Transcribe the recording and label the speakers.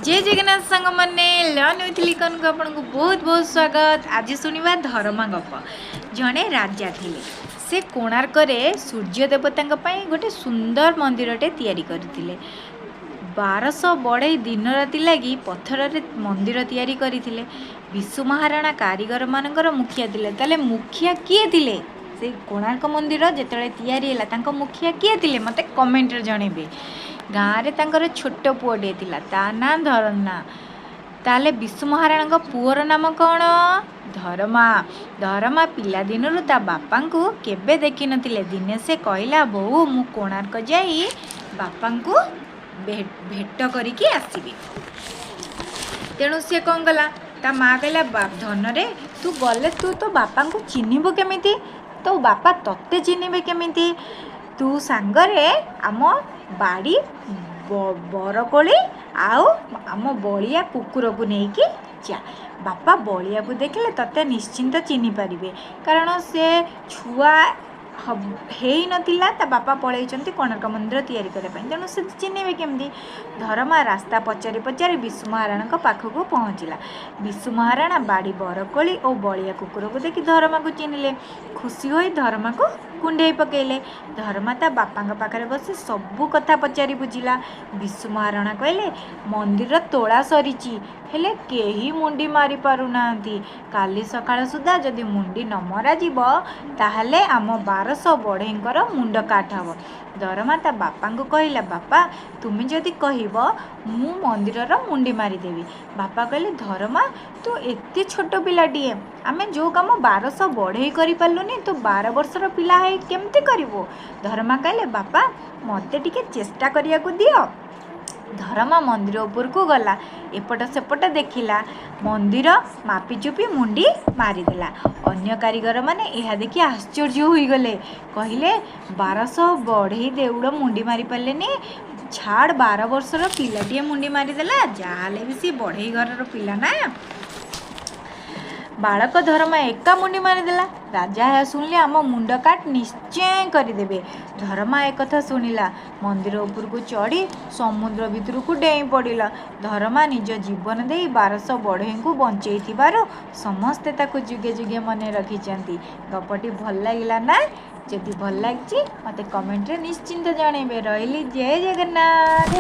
Speaker 1: ଜୟ ଜଗନ୍ନାଥ ସାଙ୍ଗମାନେ, learn with ଲିକନକୁ ଆପଣଙ୍କୁ ବହୁତ ବହୁତ ସ୍ୱାଗତ। ଆଜି ଶୁଣିବା ଧରମା ଗପ। ଜଣେ ରାଜା ଥିଲେ। ସେ କୋଣାର୍କରେ ସୂର୍ଯ୍ୟ ଦେବତାଙ୍କ ପାଇଁ ଗୋଟେ ସୁନ୍ଦର ମନ୍ଦିରଟେ ତିଆରି କରିଥିଲେ। 1200 ବଢ଼େଇ ଦିନ ରାତି ଲାଗି ପଥରରେ ମନ୍ଦିର ତିଆରି କରିଥିଲେ। ବିଶୁ ମହାରଣା କାରିଗରମାନଙ୍କର ମୁଖିଆ ଥିଲେ। ତାହେଲେ ମୁଖିଆ କିଏ ଥିଲେ? ସେଇ କୋଣାର୍କ ମନ୍ଦିର ଯେତେବେଳେ ତିଆରି ହେଲା, ତାଙ୍କ ମୁଖିଆ କିଏ ଥିଲେ, ମୋତେ କମେଣ୍ଟରେ ଜଣେଇବେ। ଗାଁରେ ତାଙ୍କର ଛୋଟ ପୁଅଟିଏ ଥିଲା, ତା ନାଁ ଧରମା। ତାହେଲେ ବିଶୁ ମହାରଣାଙ୍କ ପୁଅର ନାମ କ'ଣ? ଧରମା। ଧରମା ପିଲାଦିନରୁ ତା ବାପାଙ୍କୁ କେବେ ଦେଖିନଥିଲେ। ଦିନେ ସେ କହିଲା, ବୋଉ, ମୁଁ କୋଣାର୍କ ଯାଇ ବାପାଙ୍କୁ ଭେଟ କରିକି ଆସିବି। ତେଣୁ ସେ କ'ଣ କଲା? ତା ମା କହିଲା, ଧନରେ, ତୁ ଗଲେ ତୁ ତୋ ବାପାଙ୍କୁ ଚିହ୍ନିବୁ କେମିତି? ତୋ ବାପା ତତେ ଚିହ୍ନିବେ କେମିତି? ତୁ ସାଙ୍ଗରେ ଆମ ବାଡ଼ି ବରକୋଳି ଆଉ ଆମ ବଳିଆ କୁକୁରକୁ ନେଇକି ଯା। ବାପା ବଳିଆକୁ ଦେଖିଲେ ତତେ ନିଶ୍ଚିନ୍ତ ଚିହ୍ନି ପାରିବେ। କାରଣ ସେ ଛୁଆ ହେଇନଥିଲା, ତା ବାପା ପଳେଇଛନ୍ତି କୋଣାର୍କ ମନ୍ଦିର ତିଆରି କରିବା ପାଇଁ, ତେଣୁ ସେ ଚିହ୍ନିବେ କେମିତି? ଧରମା ରାସ୍ତା ପଚାରି ପଚାରି ବିଶୁ ମହାରଣାଙ୍କ ପାଖକୁ ପହଞ୍ଚିଲା। ବିଶୁ ମହାରଣା ବାଡ଼ି ବରକୋଳି ଓ ବଳିଆ କୁକୁରକୁ ଦେଖି ଧରମାକୁ ଚିହ୍ନିଲେ। ଖୁସି ହୋଇ ଧରମାକୁ କୁଣ୍ଢେଇ ପକେଇଲେ। ଧରମା ତା ବାପାଙ୍କ ପାଖରେ ବସି ସବୁ କଥା ପଚାରି ବୁଝିଲା। ବିଶୁ ମହାରଣା କହିଲେ, ମନ୍ଦିର ତୋଳା ସରିଛି, ହେଲେ କେହି ମୁଣ୍ଡି ମାରି ପାରୁନାହାନ୍ତି। କାଲି ସକାଳ ସୁଦ୍ଧା ଯଦି ମୁଣ୍ଡି ନ ମରାଯିବ, ତାହେଲେ ଆମ 1200 ବଢ଼େଇଙ୍କର ମୁଣ୍ଡ କାଟ ହେବ। ଧରମା ତା ବାପାଙ୍କୁ କହିଲା, ବାପା, ତୁମେ ଯଦି କହିବ, ମୁଁ ମନ୍ଦିରର ମୁଣ୍ଡି ମାରିଦେବି। ବାପା କହିଲେ, ଧରମା, ତୁ ଏତେ ଛୋଟ ପିଲାଟିଏ। ଆମେ ଯେଉଁ କାମ 1200 ବଢ଼େଇ କରିପାରିଲୁନି, ତୁ 12 ବର୍ଷର ପିଲା ହେଇ କେମିତି କରିବୁ? ଧରମା କହିଲେ, ବାପା, ମୋତେ ଟିକେ ଚେଷ୍ଟା କରିବାକୁ ଦିଅ। ଧରମା ମନ୍ଦିର ଉପରକୁ ଗଲା, ଏପଟ ସେପଟ ଦେଖିଲା, ମନ୍ଦିର ମାପିଚୁପି ମୁଣ୍ଡି ମାରିଦେଲା। ଅନ୍ୟ କାରିଗରମାନେ ଏହା ଦେଖି ଆଶ୍ଚର୍ଯ୍ୟ ହୋଇଗଲେ। କହିଲେ, 1200 ବଢ଼େଇ ଦେଉଳ ମୁଣ୍ଡି ମାରିପାରିଲେନି, ଛାଡ଼, 12 ବର୍ଷର ପିଲାଟିଏ ମୁଣ୍ଡି ମାରିଦେଲା। ଯାହାହେଲେ ବି ସିଏ ବଢ଼େଇ ଘରର ପିଲା ନା। ବାଳକ ଧରମା ଏକା ମୁଣ୍ଡି ମାରିଦେଲା। ରାଜା ଏହା ଶୁଣିଲେ ଆମ ମୁଣ୍ଡ କାଟ ନିଶ୍ଚୟ କରିଦେବେ। ଧରମା ଏକଥା ଶୁଣିଲା, ମନ୍ଦିର ଉପରକୁ ଚଢ଼ି ସମୁଦ୍ର ଭିତରକୁ ଡେଇଁ ପଡ଼ିଲା। ଧରମା ନିଜ ଜୀବନ ଦେଇ 1200 ବଢ଼େଇଙ୍କୁ ବଞ୍ଚେଇଥିବାରୁ ସମସ୍ତେ ତାକୁ ଯୁଗେ ଯୁଗେ ମନେ ରଖିଛନ୍ତି। ଗପଟି ଭଲ ଲାଗିଲା ନା? ଯଦି ଭଲ ଲାଗିଛି, ମୋତେ କମେଣ୍ଟରେ ନିଶ୍ଚିନ୍ତ ଜଣେଇବେ। ରହିଲି, ଜୟ ଜଗନ୍ନାଥ।